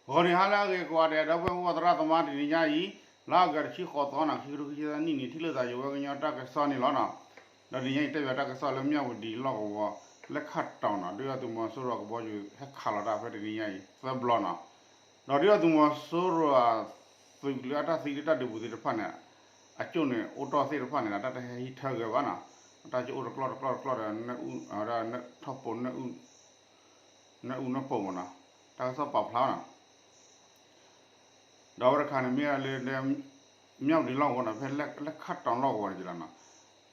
ဂီၤနံၤဟါလၢအဂ့ၤကိးဂၤဒဲး ဒီပုၢ်ဝဲၢ်မိၢ်ပၢ်သရၣ်သမါ တနံၤညါအံၤ လါအီကူးတဆံဃိးသီနီၤ ခံကထိခံဆံသၢနံၣ်န့ၣ် ထံၣ်လိာ်သးယဝဲကညီတၢ်ကစီၣ်န့ၣ်လီၤနီၤ. ဒီးတနံၤညါအံၤ တဲဘၣ်တၢ်ကစီၣ်လၢမၠၣ်ဝတံၤလီၢ်ကဝီၤ လဲၣ်ခၣ်တီၤနီၤ ဒုၣ်ဒါသုးမီၤစိရိၤအကဘီယူၤ ဟဲခးလီၤတၢ်ဖဲတနံၤညါအံၤ သၢဘျီနီၤ. ဒီးဒုၣ်ဒါသုးမီၤစိရိၤအသုးကလၢၤအတၢ်သံလၢတၢ်ဒုးပူၤသ့ၣ်တဖၣ်န့ၣ် အကၠိၣ်န့ၣ် အိၣ်တီၢ်သ့ၣ်တဖၣ်န့ၣ် တၢ်တဟဲဟံးထၢဂ့ၤဘၣ်နီၤ. တၢ်ကၠိၣ်အိၣ်တကျီၢ်တကျီၢ်တကျီၢ်ဒီး ထီၣ်ပိာ် နၢအူနၢပိာ်မ့ၢ်နီၤ. တၢ်ကစီၣ်ပာ်ဖျါနီၤ. ဒီးအဝဲတခါန့ၣ် မ့ၢ်ဝဲဒၣ်လၢ မၠၣ်ဝတံၤလီၢ်ကဝီၤန့ၣ် ဖဲလဲၣ်ခၣ်တီၤလီၢ်ကဝီၤန့ၣ်ကလီၤနီၤ.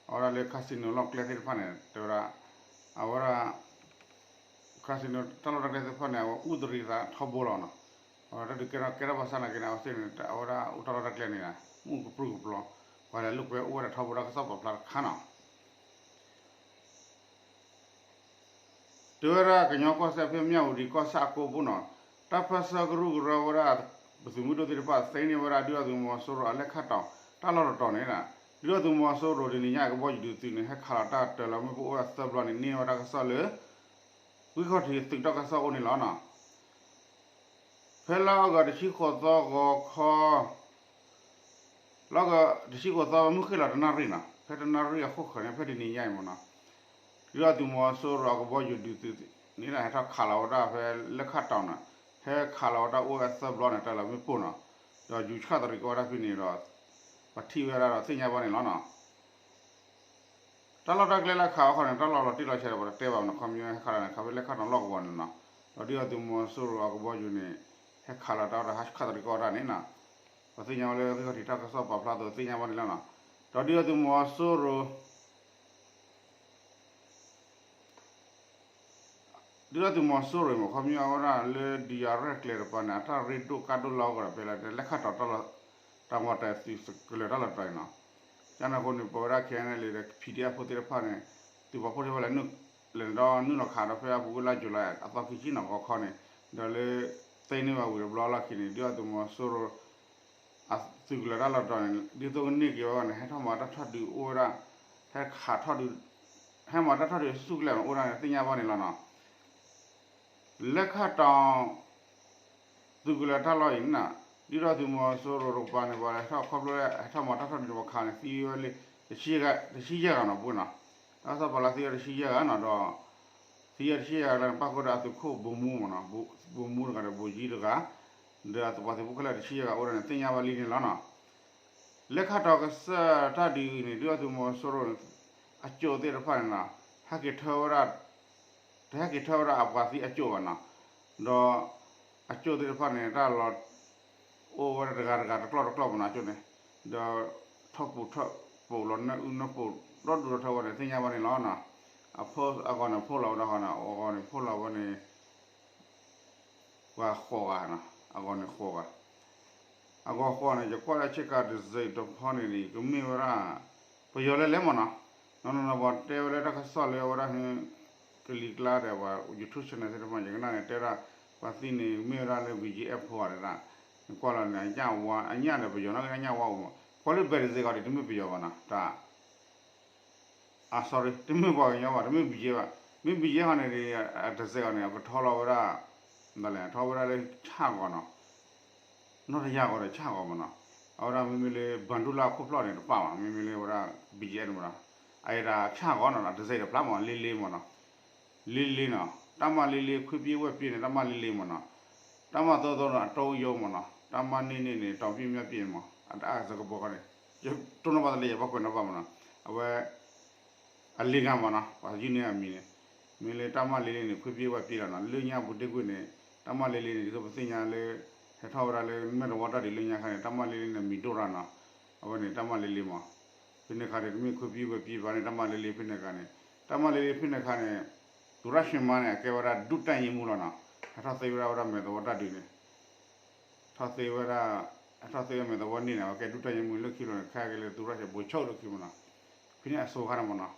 အဝဲဒၣ်လၢ casino လီၢ်ကျဲသ့ၣ်တဖၣ်န့ၣ် တဲဝဲဒၣ် အဝဲဒၣ် casino တၢ်လီၢ်တၢ်ကျဲသ့ၣ်တဖၣ်န့ၣ် အဝဲအူသရံးသးထီဘိလီၤနီၤ. အဝဲဒၣ်ဒုးကဲထီၣ်ကဲထီၣ်ဘၣ်ဆၣ်နာ်က့န့ၣ် အဝဲသ့ၣ်န့ၣ် အဝဲဒၣ်အိၣ်တၢ်လီၢ်တၢ်ကျဲန့ၣ် မ့ၣ်အူကပြုၢ်ကပြီၤ ပှၤလဲၤလိာ်ကွဲအိၣ်ဝဲဒၣ်ထီဘိ တၢ်ကစီၣ်ပာ်ဖျါတခါနီၤ. တဲဝဲဒၣ်ကညီကီၢ်စဲၣ်ဖဲမၠၣ်ဝတံၤကီၢ်ဆၣ်အကိပူၤနီၤ, တၢ်ပၢၢ်ဆၢကရူၢ်ကရၢဝဲဒၣ် ပသုးမုၢ်ဒိၣ်သ့ၣ်တဖၣ်သ့န့ၢ်ဝဲဒၣ် ဒုၣ်ဒါသုးမီၤစိရိၤအလဲၣ်ခၣ်တီၤ တၢ်လီၢ်တတီၤန့ၣ်, ဒုၣ်ဒါသုးမီၤစိရိၤတနံၤညါအကဘီယူၤဒုးသုးန့ၣ် ဟဲခးလီၤတၢ်တၢၤလီၤမ့ၣ်ပိၢ်အိၣ်ဝဲဒၣ်သၢဘျီန့ၣ် န့ၢ်ဝဲတၢ်ကစီၣ်လၢ ဝံခီၣ်ထံးသုးတၢ်ကစီၣ်အိၣ်န့ၣ်လီၤနီၤ. ဖဲလါအီကူးတဆံဃိးသီဂီၤခီ လါအီကူးတဆံဃိးသီ မုၢ်ဃ့ၢ်လီၤတနၣ်ရံၣ်နီၤ, ဖဲတနၣ်ရံၣ်အခိၣ်ဃၢၤန့ၣ် ဖဲတနံၤညါအံၤမ့ၢ်နီၤ, ဒုၣ်ဒါသုးမီၤစိရိၤအကဘီယူၤဒုးသုးန့ၣ် ဟဲထီၣ်ခးလီၤဝဲဒၣ်ဖဲလဲၣ်ခၣ်တီၤနီၤ, ဟဲခးလီၤဝဲဒၣ်အိၣ်ဝဲသၢဘျီန့ၣ် တၢၤလီၤမ့ၣ်ပိၢ်နီၤ, ဒီးယူၤဆှၣ်သရံးကီးဝဲဒၣ်ဖဲန့ၣ်ဒီး ပှၤထံၣ်ဝဲဒၣ်ဒီးသ့ၣ်ညါဘၣ်န့ၣ်လီၤနီၤ. တၢ်လီၢ်တၢ်ကျဲလၢခးအီၤခီန့ၣ် တၢ်လီၢ်လီၤတံၢ်လီၤဆဲးဒီး ပှၤတတဲဘၣ်မ့ၢ်နီၤ, ခီပညီဟဲခးလီၤန့ၣ် ခးဖဲလဲၣ်ခၣ်တီၤလီၢ်ကဝီၤန့ၣ်နီၤ, ဒီးဒုၣ်ဒါသုးမီၤစိရိၤအကဘီယူၤန့ၣ် ဟဲခးလီၤတၢ်ဝဲဒီးဟးဆှၣ်သရံးကီးဝဲဒၣ်န့ၣ်နီၤ, ပှၤသ့ၣ်ညါဝဲလၢဝဲသ့ၣ်ခီၣ်ထံးတၢ်ကစီၣ်ပာ်ဖျါအသိးသ့ၣ်ညါဘၣ်န့ၣ်လီၤနီၤ, ဒီးဒုၣ်ဒါသုးမီၤစိရိၤ ဒုၣ်ဒါသုးမီၤစိရိၤမ့ၢ် ခီပညီဝဲဒၣ်လၢ ဒုးယၤရဲၣ်ကျဲၤတပၤန့ၣ် အတၢ်ရ့ဒိၣ်ကါဒိၣ်လီၤကဒီးဖဲလဲၣ် လဲၣ်ခၣ်တီၤတၢ်လီၢ် တၢ်မၤတၢ်သုးကလၢၤတၢ်လီၢ်တတီၤအံၤနီၤ, ကန့ၣ်အဃိန့ၣ် ပဝဲဒၣ် ခဲအံၤန့ၣ်လၢ ပီၣ်ဒ့ၣ်အၣ်ဖိသ့ၣ်တဖၣ်န့ၣ် သုးပာ်ဖှိၣ်သ့ၣ်တဖၣ်လဲၤ လဲၤဒီးနုာ်လီၤခးဒီးဖဲအပူၤကွံာ်လါယူၤလံအသီခံဆံနီၤ ဂီၤခီန့ၣ်, ဒီးလၢ သ့န့ၢ်ဘၣ်ဝံၤတဘျီလီၢ်ခံန့ၣ် ဒုၣ်ဒါသုးမီၤစိရိၤ အသုးကလၢၤတၢ်လီၢ်တတီၤန့ၣ် ဒ်သိးကန့ၢ်က့ၤဝဲန့ၣ် ဟဲထီၣ်မၤတၢ်ထီၣ်ဒုးအိၣ်ဝဲဒၣ်, ဟဲခးထီၣ်ဒုး, ဟဲမၤတၢ်ထီၣ်ဒုးဆူၣ်ဆူၣ်ကလဲာ်န့ၣ် အိၣ်ဒၣ်န့ၣ်သ့ၣ်ညါဘၣ်န့ၣ်လီၤနီၤ. လဲၣ်ခၣ်တီၤ သုးကလၢၤတၢ်လီၢ်အံၤန့ၣ်, ဒုၣ်ဒါသုးမီၤစိရိၤတကပၤန့ၣ် ပှၤဟဲထီၣ်ခီဖျိလၢ ဟဲထီၣ်မၤတၢ်ထီၣ်ဒုးတခါန့ၣ် သံဝဲလၢ တဆံယဲၢ်ဂၤနီၤ ပှၤနီၤ, တၢ်ကစီၣ်ပာ်ဖျါသံဝဲတဆံယဲၢ်ဂၤနီၤဒီး သံဝဲတဆံယဲၢ်ဂၤလၢန့ၣ် ပၣ်ဃုာ်ဒီးအသုးခိၣ်ဘိမူမ့ၢ်နီၤ, ဘိမူတဂၤဒီးဘိယံတဂၤ, ဒီးအသုးပှၤသုးဖိခဲလၢာ်တဆံယဲၢ်ဂၤအိၣ်ဒၣ်န့ၣ် သ့ၣ်ညါဘၣ်လံန့ၣ်လီၤနီၤ. လဲၣ်ခၣ်တီၤကစၢၢ်တၢ်ဒုးအံၤန့ၣ် ဒုၣ်ဒါသုးမီၤစိရိၤန့ၣ် အကၠိၣ်သ့ၣ်တဖၣ်န့ၣ်နီၤ, ဟဲက့ၤထၢဝဲဒၣ် တဟဲက့ၤထၢဝဲဒၣ်အပှၤသံအကၠိၣ်ဘၣ်နီၤ, ဒီးအကၠိၣ်သ့ၣ်တဖၣ်န့ၣ် တၢ်လီၤ အိၣ်ဝဲဒၣ်တဂၤတဂၤတကျီၢ်တကျီၢ်မ့ၢ်နီၤ အကၠိၣ်န့ၣ်, ဒီးထီၣ်ပူၤထီၣ်ပိာ်လီၤနၢအူနၢပိာ် ဒီဒူၣ်ဒီထၢဝဲန့ၣ် သ့ၣ်ညါဘၣ်န့ၣ်လီၤနီၤ. အဂီၢ်န့ၣ်ဖီၣ်လီၤဝဲဒၣ်ဃီန့ၣ် အဂီၢ်န့ၣ်ဖီၣ်လီၤဝဲန့ၣ် ပှၤဃိးဂၤနီၤ, အဂီၢ်န့ၣ်ဃိးဂၤ, အဂီၢ်ဃိးန့ၣ် ယကွၢ်လၢဆ့ကၤတစဲးတဖီန့ၣ်န့ၣ် ကမ့ၢ်ဝဲဒၣ် ပယီၤလဲၣ်လဲၣ်မ့ၢ်နီၤ, နီၢ်နီၢ်နီၢ် ပှၤတဲဝဲလၢတၢ်ကစီၣ်လၢအဝဲဒၣ် ကလံၤကျါဒီးပှၤ YouTube channel သ့ၣ်တဖၣ် ယကနၣ်န့ၣ် တဲဝဲဒၣ် ပှၤသံန့ၣ် မ့ၢ်ဝဲဒၣ်လၢ ဘီကၠံၣ်အဲၣ်ဖိဂၤဒၣ်, နကွၢ်လီၤန့ၣ် အညၣ်ဝါ အညၣ်ဒီးပယီၤနီၢ်ကီၢ်ညၣ်ဝါအိၣ်မး, ကွၢ်လၢဘဲးတစဲးဂီၤဒံး တမ့ၢ်ပယီၤဘၣ်နီၤ တၢ် အ sorry တမ့ၢ်ပှၤကညီဘၣ် တမ့ၢ် ဘီကၠံၣ်အဲၣ် ဘၣ်, မ့ၢ် ဘီကၠံၣ်အဲၣ် ဂီၤန့ၣ် တစဲးဂီၤန့ၣ် အကထီလီၤဝဲဒၣ် ထီဝဲဒၣ်လၢဆၣ်ဂီၤနီၤ, နီၢ်တယၢ်ဂီၤဒီးဆၣ်ဂီၤမ့ၢ်နီၤ, အဝဲဒၣ်မ့မ့ၢ်လၢ ဘၣ်ဒူလၢအခိၣ်ဖျီၣ်န့ၣ် တပာ်ဘၣ် မ့မ့ၢ်လၢဝဲဒၣ် ဘီကၠံၣ်အဲၣ် န့ၣ်မ့ၢ်နီၤ, အအံၤဒၣ်ဆၣ်ဂီၤနီၤ တစဲးတဖျါမ့ၢ် လ့လ့မ့ၢ်နီၤ လ့လ့နီၤ, တၢ်မၤလ့လ့ ခွ့ပံဝဲၢ်ပံန့ၣ် တၢ်မၤလ့လ့မ့ၢ်နီၤ, တၢ်မၤသီသီနီၤ အတီအယိမ့ၢ်နီၤ, တၢ်မၤန့ၢ်န့ၢ်န့ၣ် တီပံမၠၣ်ပံမ့ၢ် အတၢ်စကဘီခီန့ၣ်, တိၢ်နီၣ်ဘၣ်တလၢ ယဘၣ်ကွဲးနီၣ်ဘၣ်မ့ၢ်နီၤ, အဝဲ အလ့ဂၤမ့ၢ်နီၤ ပှၤယုၢ်န့ၢ်အမံၤန့ၣ်, မ့ၢ်လၢတၢ်မၤလ့လ့န့ၣ် ခွ့ပံဝဲၢ်ပံလီၤနီၤ, လၢညါပူၤတ့ၢ်ကွံာ်န့ၣ် တၢ်မၤလ့လ့န့ၣ် ဒ်သိးပသ့ၣ်ညါလၢ ဟဲထီၣ်ဝဲဒၣ်လၢမဲာ်သဝီတၢ်ဒုးလၢညါခါန့ၣ် တၢ်မၤလ့လ့န့ၣ် မံၤဒိၣ်ရၣ်နီၤ, အဝဲန့ၣ်တၢ်မၤလ့လ့မ့ၢ် ဖဲန့ၣ်ခါန့ၣ် တမ့ၢ်ခွ့ပံဝဲၢ်ပံဘၣ်န့ၣ် တၢ်မၤလ့လ့ဖဲန့ၣ်ခါန့ၣ်, တၢ်မၤလ့လ့ဖဲန့ၣ်ခါန့ၣ်, သူရရွှေမန်းန့ၣ် အကဲဝဲဒၣ် ဒုတပ်ရင်းမှူးလီၤနီၤ, ဟဲထီၣ်သ့ဝဲဒၣ်ဝဲဒၣ်မဲာ်သဝီတၢ်ဒုးန့ၣ်, ထီၣ်သ့ဝဲဒၣ်, ဟဲထီၣ်သ့ဝဲမဲာ်သဝီန့ၣ်န့ၣ် အဝဲကဲ ဒုတပ်ရင်းမှူး လၢခံလီၤန့ၣ် ခဲက့ၤလၢသူရရွှေ ဗိုလ်ချုပ် လၢခံမ့ၢ်နီၤ, ဖဲန့ၣ်အစိၤခါန့ၣ်မ့ၢ်နီၤ,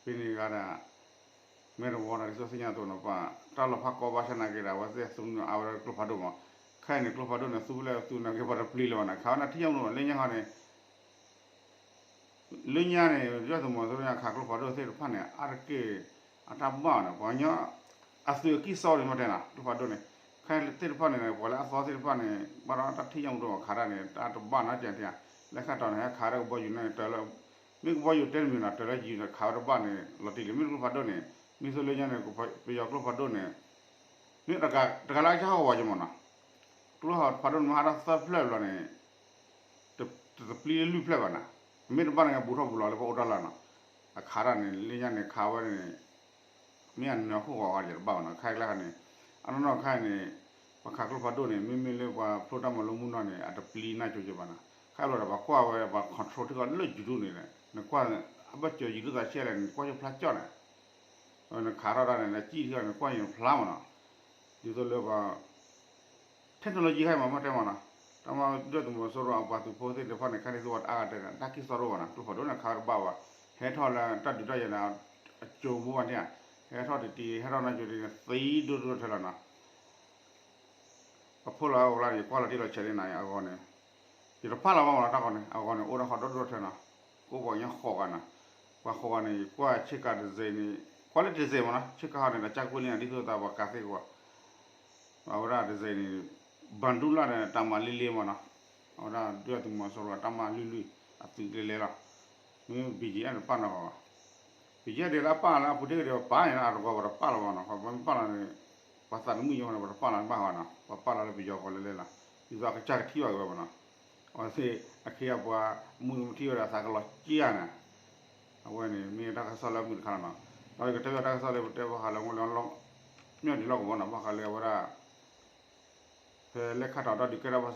ဖဲန့ၣ်ဂၤဒၣ် မဲာ်သဝီတၢ်ဒ်သိးသ့ၣ်ညါအသိးနီၤ ပှၤတၢ်လီၤဖးကီဘၣ်ဆၣ်နာ်က့ဒီး အဝဲသ့ၣ်သူအါဝဲဒၣ်ကျိဖးဒိၣ်မး, ခဲအံၤန့ၣ် ကျိဖးဒိၣ်န့ၣ် သူလၢသူနာ်က့ပှၤတပျံၤလၢၤဘၣ်န့ၣ် ခးဝဲဒၣ်ထံၣ်ညါမ့ၢ်နီၤ လၢညါခါန့ၣ် လၢညါန့ၣ် ဒုၣ်ဒါသုးမီၤစိရိၤညါခးကျိဖးဒိၣ်သ့ၣ်တဖၣ်န့ၣ် အါတက့ၢ် အတၢ်ဘၣ်န့ၣ် ပှၤကညီ အသုးအကံၢ်စီဒံးမ့ၢ်တဲနီၤ ကျိဖးဒိၣ်န့ၣ် ခဲသ့ၣ်တဖၣ်န့ၣ် ပှၤလၢအသီသ့ၣ်တဖၣ်န့ၣ် ဘၣ်ဒီးတၢ်ထံၣ်ညၣ်မူတအိၣ် ခးတၢ်န့ၣ် တၢ်တဘၣ်နီတခါ, လဲၤခးတီၤန့ၣ် ဟဲခးဒီးကဘီယူၤန့ၣ် တၢၤလၢ မ့ၢ်ကဘီယူၤတဲတမံၤနီၤ တၢၤလၢယံၤန့ၣ်ခးဝဲတဘၣ်န့ၣ် လီၤတံၢ်လံ မ့ၢ်ကျိဖးဒိၣ်န့ၣ် မ့ၢ်သိလၢညါန့ၣ် ပယီၤကျိဖးဒိၣ်န့ၣ် မ့ၢ်တဂၤလၢအကစၢ်ဟီၣ်ကဝီၤက့မ့ၢ်နီၤ, ကျိဖးဒိၣ်န့ၣ်မ့ၢ်ဟးထီၣ်သၢဖျၢၣ်ဘျီန့ၣ် တပျံၤလၢလွံၢ်ဖျၢၣ်ဘၣ်နီၤ, မ့ၢ်တဘၣ်န့ၣ် ဘူးထီၣ်ဘူးလီၤလၢပအိၣ်တၢ်လီၢ်နီၤ, အခးတၢ်န့ၣ် လၢညါန့ၣ် ခးဝဲန့ၣ် မ့ၢ်အနၢၤဟီၣ်ကဝီၤဂၤယတဘၣ်ဘၣ်နီၤ, ခဲကျါခါန့ၣ် အနီၢ်နီၢ်ခါန့ၣ် ပှၤခးကျိဖးဒိၣ်န့ၣ် မ့မ့ၢ်လၢပှၤဖျိတၢ်မၤလိမုၢ်နီၢ်န့ၣ် အတပျံၤနီၢ်ကၠိက့ဘၣ်နီၤ, ခဲဘျီဒီး ပှၤကွၢ်ဝဲပှၤ control ထံကီၢ်လၢ YouTube န့ၣ် နကွၢ် အဘၢၣ်စၢၤ YouTube သးဆဲးလဲၣ်န့ၣ် နကွၢ်ကၠိဖျါကၠီၣ်န့ၣ် နခးထီၣ်တၢ်န့ၣ် နစံၣ်ထံကီၢ်န့ၣ် ကွၢ်ယံၤဖျါမ့ၢ်နီၤ, ဒ်သိးလၢပှၤ technology ခါအံၤမ့ၢ်မ့ၢ်တဲမ့ၢ်နီၤ, တၢ်မၤဒုၣ်ဒါသုးမီၤစိရိၤအပှၤသုးဖိသ့ၣ်တဖၣ်န့ၣ် ခါန့ၣ်သုဝဲတအါဂၤတဲန့ၣ် တၢ်က့ၤစီၣ်ရိၣ်ဘၣ်နီၤ, ကျိဖးဒိၣ်န့ၣ်ခးဝဲတဘၣ်ဘၣ်, ဟဲထီၣ်လၢတၢ်ဒုးတၢ်ယၤန့ၣ် အကၠိဘိဘၣ်န့ၣ်, ဟဲထီၣ်တတံၤ ဟဲထီၣ်နီၢ်ကၠိတံၤန့ၣ် သံဒိၣ်ဒိၣ်ထဲလီၤနီၤ ပှၤဖိလီၤအဝဲလၢန့ၣ် ယကွၢ်လီၤတံၢ်လီၤဆဲးလံနီၤ အဂီၢ်န့ၣ်, ယတဖးလီၤဘၣ်မ့ၢ်နီၤ တၢ်ဂီၤန့ၣ် အဂီၢ်န့ၣ် အိၣ်ဒီးဟီၣ်ဒိၣ်ဒိၣ်ထဲနီၤ, ကအိၣ်ပှၤကညီဃိးဂၤနီၤ, ပှၤဃိးဂၤန့ၣ် ယကွၢ်ဆ့ကၤတစဲးန့ၣ် ကွၢ်လၢတစဲးမ့ၢ်နီၤ ဆ့ကၤဟီၣ်န့ၣ် ဒီးကၢ်ကွ့ၢ်လံနီၤ ဒ်သိးသးပှၤကးသ့ၣ်ကီး အဝဲဒၣ်တစဲးန့ၣ် ဘၣ်ဒူလၢ်ဒီးတၢ်မၤလံလံမ့ၢ်နီၤ, အဝဲဒၣ်ဒုၣ်ဒါသုးမီၤစိရိၤအတၢ်မၤလွံၢ်လွံၢ် အသုးကျဲလဲလီၤ, မ့ၢ် ဘီၣ်ကၠံၣ်အဲၣ် တပာ်နီၣ်ဘၣ်, ဘီၣ်ကၠံၣ်အဲၣ် ဒ်သိးပာ်လၢအပူၤတ့ၢ်ကဒီးပာ်န့ၣ် အတဂီၤပတပာ်လီၤဘၣ်နီၤ, ပမ့ၢ်ပာ်လီၤန့ၣ် ပှၤသးတမုာ်ယိာ်န့ၣ် ပတပာ်လီၤဘၣ်ဘၣ်နီၤ, ပပာ်လီၤလၢပယီၤကီၢ်လဲလဲလီၤ, ဒ်သိးအကစၢ်ကထံၣ်ဘၣ်က့ၤဝဲဘၣ်နီၤ, အဝဲသ့ၣ်အခ့အပှၤ မုၢ်မထံၣ်ဝဲဒၣ်သးကလီၤက့ၤဧါန့ၣ်, အဝဲန့ၣ်မ့ၢ်တၢ်ကစီၣ်လၢမုၢ်တခါလီၤနီၤ, ဒီးယကတဲဘၣ်တၢ်ကစီၣ်လၢပတဲဘၣ်ဃးလၢ မ့ၢ်ဒ်လီၢ်ကဝီၤနီၤ ဘၣ်ဃးလၢအဝဲဒၣ် ဖဲလဲၤခးတီၤတၢ်ဒုးကဲထီၣ်ဘၣ်ဆၣ်န့ၣ် အ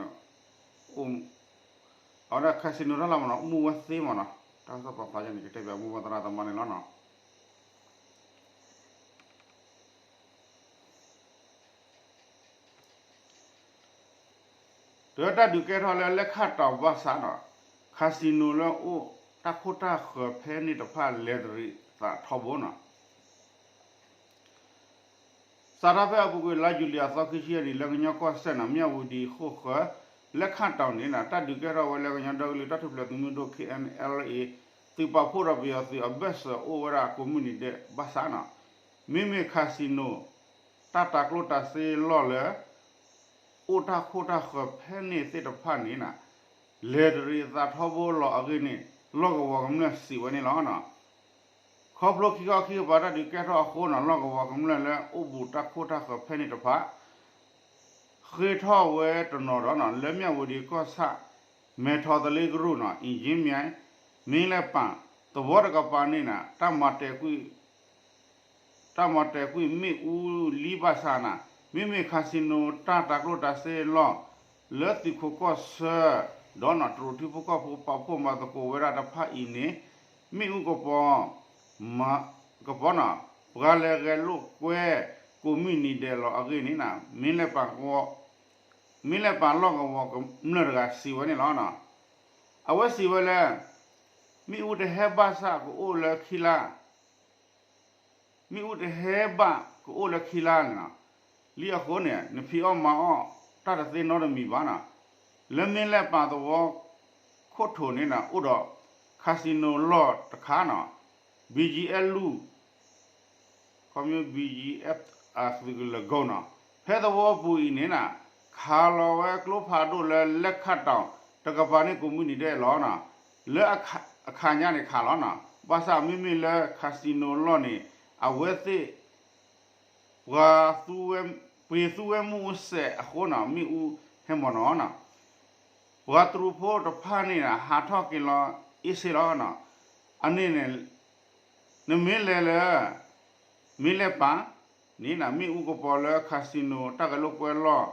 ဝဲသ့ၣ်န့ၣ် အိၣ် အဝဲဒၣ် casino တၢ်လီၢ်မ့ၢ်နီၤ အိၣ်မူဝဲသ့မ့ၢ်နီၤ, တၢ်ကစီၣ်ပာ်ဖျါယါန့ၣ် ကတဲဘၣ်မိၢ်ပှၢ်သရၣ်သမါန့ၣ်လီၤနီၤ. တၢ်ဒုးကဲထီၣ်လၢလဲၤခးတီၤဘၣ်ဆၣ်နီၤ casino လၢအိၣ်တၢ်ခိၣ်တၢ်ဃၢၤဖဲန့ၣ်တဖၣ်လဲၤတရံးသးထီဘိနီၤ. စးထီၣ်ဖဲအပူၤကွံာ်လါယူၤလံအသီခံဆံယဲၢ်နံၣ် လၢကညီကီၢ်စဲၣ်နီၤ မၠၣ်ဝတံၤဃိၣ်ဃၢၤ လဲၤခးတီၤန့ၣ်နီၤ တၢ်ဒုးကဲထီၣ်ဝဲလၢကညီဒီကလုာ်တၢ်ထူၣ်ဖျဲးသုးမုၢ်ဒိၣ် K N L A သုးပာ်ဖှိၣ်ဒီးပယီၤသုးအဘၢၣ်စၢၤအိၣ်ဝဲဒၣ်ကိးမုၢ်နံၤဒဲးဘၣ်ဆၣ်နီၤ မ့မ့ၢ် casino တၢ်တၤကျိၣ်တၤစ့လီၢ်လၢ အိၣ်တၢ်ခိၣ်တၢ်ဃၢၤဖဲန့ၣ်သ့ၣ်တဖၣ်န့ၣ်နီၤ လဲၤတရံးသးထီဘိလီၤအဂ့ၢ်န့ၣ် လီၢ်ကဝီၤကမျၢၢ်စံးဝဲန့ၣ်လီၤနီၤ. ခီဖျိခံခီခံကပၤတၢ်ဒုးကဲထီၣ်အဃိနီၤ လီၢ်ကဝီၤကမျၢၢ်လၢအိၣ်ဘူးတၢ်ခိၣ်တၢ်ဃၢၤဖဲန့ၣ်တဖၣ် ဃ့ထီၣ်ဝဲတနီၤဒီးနီၤ လၢမၠၣ်ဝတံၤကီၢ်ဆၣ် မဲၤထီၣ်သလ့ကရူၢ်နီၤ အ့ၣ်ကၠ့မၠဲၣ် မ့ၢ်လဲၣ်ပၣ် သဝီတကပၤန့ၣ်နီၤ တၢ်မၤတဲာ်ကွံာ် တၢ်မၤတဲာ်ကွံာ်မ့ၣ်အူလံဘၣ်ဆၣ်နီၤ မ့မ့ၢ် casino တၢ်တၤကျိၣ်တၤစ့လီၢ် လၢသုးခိးကီၢ်ဆၢ ဒီးနီၤ တရူးထံဖိကီၢ်ဖိပာ်ဖှိၣ်မၤသကိးဝဲဒၣ်တဖၣ်အံၤန့ၣ် မ့ၣ်အူကပီၤ ကပီၤနီၤ ပှၤလဲၤဂဲၤလိာ်ကွဲ ကိးမုၢ်နံၤဒဲးလီၤအဂ့ၢ်န့ၣ်နီၤ မ့ၢ်လဲၣ်ပၣ် မ့ၢ်လဲၣ်ပၣ်လီၢ်ကဝီၤကမျၢၢ်တဂၤစံးဝဲန့ၣ်လီၤ. အဝဲစံးဝဲလၢ မ့ၣ်အူတဟဲဘၣ်ဆၣ်ကအိၣ်လၢခံလါ မ့ၣ်အူတဟဲဘၣ်ကအိၣ်လၢခံလါန့ၣ်နီၤ လံအဃိန့ၣ် နဖံးအီၣ်မၤအီၣ်တၢ်တသ့နီတမံၤဘၣ်နီၤ လၢမ့ၢ်လဲၣ်ပၣ်သဝီခိၣ်ထိးန့ၣ်နီၤ အိၣ်ဒီး casino လီၢ်တခါနီၤ ဘီၣ်ကၠံၣ်အဲၣ်လူၢ် ခီဖျိ ဘီၣ်ကၠံၣ်အဲၣ် အသုးကလၢၤကိနီၤ ဖဲသဝီပူၤအံၤန့ၣ်နီၤ ခးလီၤဝဲကျိဖးဒိၣ်လၢလဲၤခးတီၤ တကပၤန့ၣ်ကိးမုၢ်နံၤဒဲးလီၤနီၤ လၢအခါညါန့ၣ်ခးလီၤနီၤ ဘၣ်ဆၣ်မ့မ့ၢ်လၢ casino လီၢ်န့ၣ် အဝဲသ့ၣ် ပှၤ ပှ့ၤသူဝဲမ့ၣ်အူစဲးအဃိနီၤ မ့ၣ်အူဟဲမီၢ်နီၤနီၤ ပှၤတရူးဖိတဖၣ်န့ၣ် ဟးထီၣ်က့ၤလီၤအ့ၣ်စ့လီၤနီၤ အန့ၣ်န့ၣ် နမ့ၢ်လဲၤလၢ မ့ၢ်လဲၣ်ပၣ်န့ၣ်နီၤ မ့ၣ်အူကပီၤလၢ casino တၢ်ဂဲၤလိာ်ကွဲလီၢ်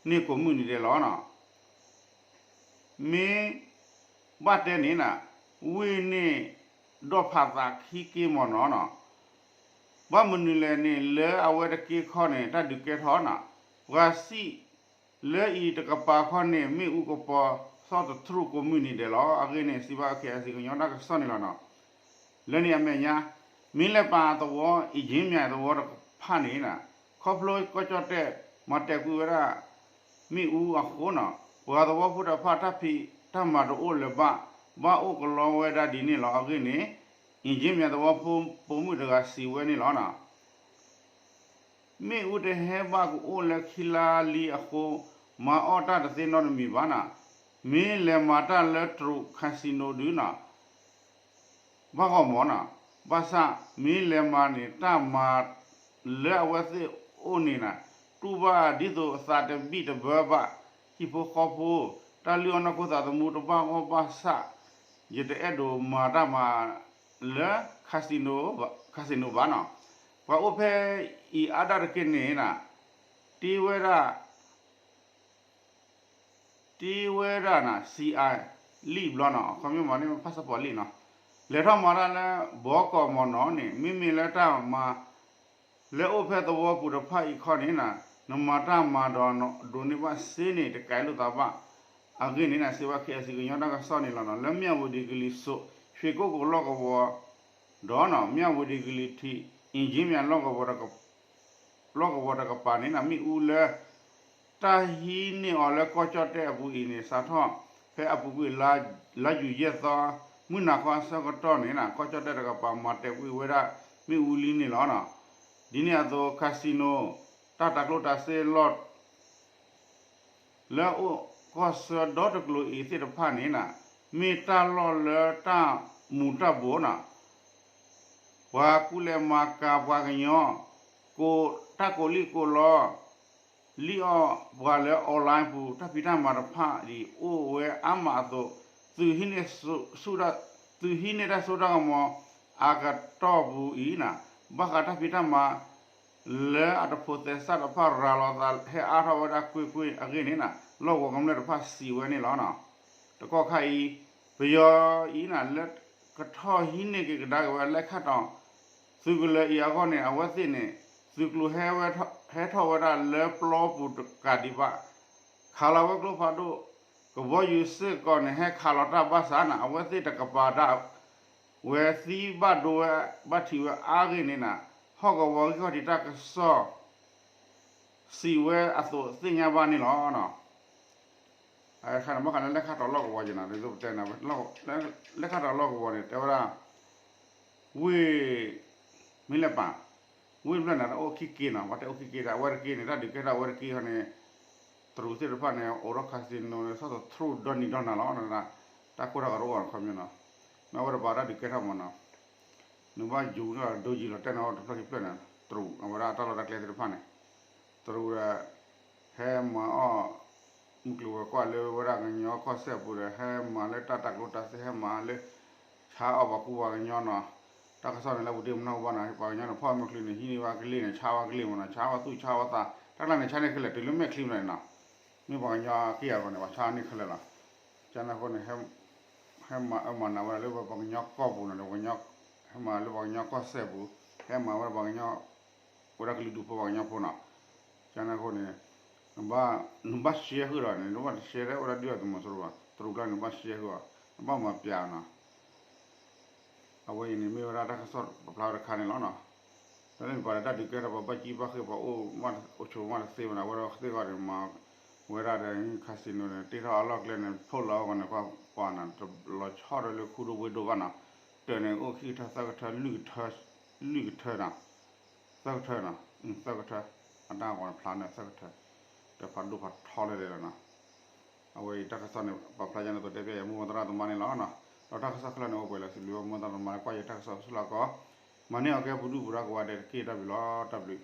န့ၣ်ကိးမုၢ်နံၤဒဲးလီၤနီၤ မ့ၢ်ဘၣ်တဲန့ၣ်နီၤ ဝ့ၢ်န့ၣ်ဒီးဖးသးခံက့ၤမီၢ်နီၤနီၤ ဘၣ်မနုၤလဲၣ်န့ၣ် လၢအဝဲတက့ၤခီန့ၣ် တၢ်ဒုးကဲထီၣ်နီၤ ပှၤစံးလၢအံၤတကပၤခီန့ၣ် မ့ၣ်အူကပီၤသီၣ်တထရူၣ်ကိးမုၢ်နံၤဒဲးလီၤ. အဂ့ၢ်န့ၣ် စံးဘၣ် K I C ကညီတၢ်ကစီၣ်န့ၣ်လီၤနီၤ. လၢန့ၣ်အမဲာ်ညါ မ့ၢ်လဲၣ်ပၣ်သဝီ အ့ၣ်ကၠ့မၠဲၣ်သဝီတဖၣ်န့ၣ် ခီဖျိကီၢ်ကၠီၣ်တဲၣ် မၤတဲာ်ကွံာ်ဝဲဒၣ် မ့ၣ်အူအဃိနီၤ ပှၤသဝီဖိတဖၣ်တၢ်ဖံးတၢ်မၤတအိၣ်လၢၤဘၣ် ဘၣ်အိၣ်ကလီဝဲဒၣ်ဒ်န့ၣ်လီၤ. အဂ့ၢ်န့ၣ် အ့ၣ်ကၠ့မၠဲၣ်သဝီဖိပိာ်မုၣ်တဂၤစံးဝဲန့ၣ်လီၤနီၤ. မ့ၣ်အူတဟဲဘၣ်ကအိၣ်လၢခံလါလံအဃိ မၤအီၣ်တၢ်တသ့နီတမံၤဘၣ်နီၤ. မ့ၢ်လဲၤမၤတၢ်လၢတရူး casino ဒုနီၤ ဘၣ်ဂီၢ်မီၤနီၤ. ဘၣ်ဆၣ်မ့ၢ်လဲၤမၤန့ၣ် တၢ်မၤလၢအဝဲသ့ၣ်အိၣ်န့ၣ်နီၤ တူၢ်ဘၣ်ဒ်သိးအသးတဘံၣ်တဘၢဘၣ် ဟံၣ်ဖိဃီဖိ တၢ်လုၢ်အီၣ်နီၢ်ခိသးသမူတဘၣ်ဂီၢ်ဘၣ်ဆၣ် ယတအဲၣ်ဒိးမၤတၢ်မၤလၢ casino ဘၣ်နီၤ. ပှၤအိၣ်ဖဲအံၤအါဒၣ်တက့ၢ်န့ၣ်နီၤ တ့ဝဲဒၣ် တ့ဝဲဒၣ်နီၤ စံးအါ လံာ်ဘျီနီၤ အခီပညီမ့ၢ်န့ၣ် passport လံာ်နီၤ လဲၤထီၣ်မၤတၢ်လၢ ဘီကီးမီၤနီၤန့ၣ် မ့မ့ၢ်လၢတၢ်မၤ လၢအိၣ်ဖဲသဝီပူၤတဖၣ်အံၤခီန့ၣ်နီၤ နမၤတၢ်မၤဒီးဒိးန့ၢ်ဘၣ်စ့န့ၣ် တကဲလိာ်သးဘၣ်အဂ့ၢ်န့ၣ်နီၤ စံးဘၣ် KIC ကညီတၢ်ကစီၣ်န့ၣ်လီၤနီၤ. လၢမၠၣ်ဝတံၤကလံၤစိး ရွှေကုက္ကိုလီၢ်ကဝီၤ ဒီးနီၤ မၠၣ်ဝတံၤကလံၤထံး အင်ၣ်ကၠံမၠၣ်လီၢ်ကဝီၤ လီၢ်ကဝီၤတကပၤန့ၣ်နီၤ မ့ၣ်အူလၢ တၢ်ဟံးန့ၢ်အီၤလၢကီၢ်ကၠီၣ်တဲၣ်အပူၤအံၤန့ၣ် စးထီၣ်ဖဲအပူၤကွံာ် လါယူၤယဲၢ်သီ မုၢ်နၤခီအဆၢကတီၢ်န့ၣ်နီၤ ကီၢ်ကၠီၣ်တဲၣ်တကပၤ မၤတဲာ်ကွံာ်ဝဲဒၣ်မ့ၣ်အူလံန့ၣ်လီၤနီၤ. ဒ်န့ၣ်အသိး casino တၢ်တၤကျိၣ်တၤစ့လီၢ် လၢအအိၣ်ကီၢ်ဆၢဒီတကျိၤအံၤသ့ၣ်တဖၣ်န့ၣ်နီၤ မ့ၢ်တၢ်လီၢ်လၢတၢ်မူၤတၢ်ဘှီးနီၤ ပှၤကူလဲၤမၤကၤပှၤကညီ တၢ်ကိးလံၣ်ကိးလီ လံၣ်အီၣ်ပှၤလၢ online ပူၤ တၢ်ဖံးတၢ်မၤတဖၣ်အံၤ အိၣ်ဝဲအါမးအသိး သုးဟံးန့ၢ် သုးဟံးန့ၢ်တၢ်စိတၢ်ကမီၤအကတီၢ်ပူၤအံၤနီၤ ဘၣ်ဃးတၢ်ဖံးတၢ်မၤ လၢအတဖိးသဲစးတဖၣ်ရၤလီၤသးဟဲအါထီၣ်ဝဲဒၣ်ကွ့ၢ်ကွ့ၢ်အဂ့ၢ်န့ၣ်နီၤ လီၢ်ကဝီၤကမျၢၢ်တဖၣ်စံးဝဲန့ၣ်လီၤနီၤ. တကီၢ်ခါအံၤ ပယီၤအံၤနီၤ လၢကထီၣ်ဟံးန့ၢ်က့ၤကဒါက့ၤဝဲလၢခၣ်တီၤ သုးကလၢၤအံၤအဂီၢ်န့ၣ် အဝဲသ့ၣ်န့ၣ် သုးကျိၤဟဲဝဲ ဟဲထီၣ်ဝဲဒၣ်လၢပျီပူၤတကးဒံးဘၣ် ခးလီၤဝဲကျိဖးဒိၣ် ကဘီယူၤစ့ၢ်ကီးန့ၣ် ဟဲခးလီၤတၢ်ဘၣ်ဆၣ်နီၤ အဝဲသ့ၣ်တကပၤဒၣ် ဝဲသံဘၣ်ဒိဝဲ ဘၣ်ထံးဝဲအါဂ့ၢ်န့ၣ်နီၤ ဟီၣ်ကဝီၤဂံၢ်ခီၣ်ထံးတၢ်ကစီၣ် စံးဝဲအသိးသ့ၣ်ညါဘၣ်န့ၣ်လီၤ. အခါန့ၣ် ဘၣ်ဃးလၢလဲၣ်ခၣ်တီၤလီၢ်ကဝီၤယဲနီၤ ဒ်သိးပတဲန့ၣ် လဲၣ်ခၣ်တီၤလီၢ်ကဝီၤန့ၣ် တဲဝဲဒၣ် ဝ့ၢ် မ့ၢ်လဲၣ်ပၢ် ဝ့ၢ်တဖျၢၣ်န့ၣ် တၢ်အိၣ်ခံက့နီၤ ပှၤတဲအိၣ်ခံက့ဒီး အဝဲတက့န့ၣ် တၢ်ဒုးကဲထီၣ်အဝဲတက့န့ၣ် တရူးသ့ၣ်တဖၣ်န့ၣ် အိးထီၣ် casino န့ၣ် ဆီၣ်သထြူးဒီနံၤဒီနၤလီၤ တၢ်ကိၢ်တၢ်ဂီၤတအိၣ်အခီပညီနီၤ မ့ၢ်အဝဲတပၤတၢ်ဒုးကဲထီၣ်မးနီၤ နဘၣ်ယူၤလီၤဒိယံၤလီၤတဲာ်န့ၣ် တဖျၢၣ်ခံဖျၢၣ်န့ၣ် တရူး အဝဲဒၣ်တၢ်လီၢ်တၢ်ကျဲသ့ၣ်တဖၣ်န့ၣ် တရူးဒီး ဟဲမၤအီၣ် မုၢ်ကျိၤဝဲၤကွာ်လၢဝဲဒၣ်ကညီကီၢ်စဲၣ်ပူၤဒီး ဟဲမၤလၢတၢ်တၤကျိၣ်တၤစ့ ဟဲမၤလၢ ဆါအီၣ်ပှၤကူပှၤကညီနီၤ တၢ်ကစီၣ်န့ၣ်လၢပူၤတ့ၢ်မနုၤဘၣ်နီၤ ပှၤကညီန့ၣ် ဖီၣ်မ့ၢ်ချုးန့ၣ် ဟံးန့ၢ်ဝဲကလ့ၢ်န့ၣ် ဆါဝဲကလ့ၢ်မးနီၤ ဆါဝဲသူၣ်ဆါဝဲသး တၢ်ကျါန့ၣ် ဆါန့ၢ်ခဲလၢာ် တုၤလၢမဲာ်ချံမးနီၤ မ့ၢ်ပှၤကညီက့ၢ်အဂီၢ်န့ၣ် ပှၤဆါန့ၢ်ခဲလၢာ်လီၤ ကန့ၣ်အဃိန့ၣ် ဟဲမၤအၢမၤနးဝဲဒၣ်လၢပှၤကညီကီၢ်ပူၤနီၤ ဟဲမၤလၢပှၤကညီကီၢ်စဲၣ်ပူၤ ဟဲမၤဝဲဒၣ်ပှၤကညီ ဝဲဒၣ်ကလုာ်ဒူၣ်ဖိပှၤကညီဖိနီၤ ကန့ၣ်အဃိန့ၣ် နဘၣ် နဘၣ်ရှဲဃုာ်ဒီးန့ၣ် နဘၣ်တရှဲထဲဝဲဒၣ်ဒုၣ်ဒါသုးမီၤစိရိၤဘၣ် တရူးကျါန့ၣ် နဘၣ်ရှဲဃုာ်အီၤ နဘၣ်မၤပျးနီၤ အဝဲအံၤန့ၣ်မ့ၢ်ဝဲဒၣ်တၢ်ကစီၣ်ပာ်ဖျါဝဲတခါန့ၣ်လီၤနီၤ လၢန့ၣ်ပှၤလၢတၢ်ဒုးကဲထီၣ် ပှၤဘၣ်ကံဘၣ်ဃ့ၢ် ပှၤအိၣ်အိၣ်ဆိးမးတသ့ဘၣ်နီၤ အဝဲဒၣ်သ့ၣ်ဂီၢ်န့ၣ် မၤဝဲဒၣ်ဒီး casino န့ၣ် တ့ထီၣ်အလီၢ်ကျဲန့ၣ် ဖျိလီၤအဂီၢ်န့ၣ် ပှၤပှၤန့ၣ် တလီၤဆီဒီးလၢခူဒိၣ်ဝ့ၢ်ဒိၣ်ဘၣ်နီၤ တၢၢ်န့ၣ်အိၣ်ခံကထၢသၢကထၢ လွံၢ်ကထၢနီၤ သၢကထၢနီၤ သၢကထၢ အတၢ်ဂီၤန့ၣ်ဖျါန့ၣ်သၢကထၢ တဖးဒိၣ်ဖးထီလဲၣ်လဲၣ်လီၤနီၤ အဝဲအံၤတၢ်ကစီၣ်န့ၣ် ပာ်ဖျါယၤန့ၣ်သိးတဲပျဲယၤ မိၢ်သရၣ်သမါန့ၣ်လီၤနီၤ ဒီးတၢ်ကစီၣ်ခဲလၢာ်န့ၣ် အိၣ်ပှဲၤလၢသုးလံၤ မိၢ်သရၣ်သမါလၢကွၢ်ယတၢ်ကစီၣ်ဆူလၢကီး မၤန့ၢ်အီၤကဲပဒုၣ်ပဒါကိးဂၤဒဲးတက့ၢ် တၢ်ဘျုးလီၤ တၢ်ဘျုး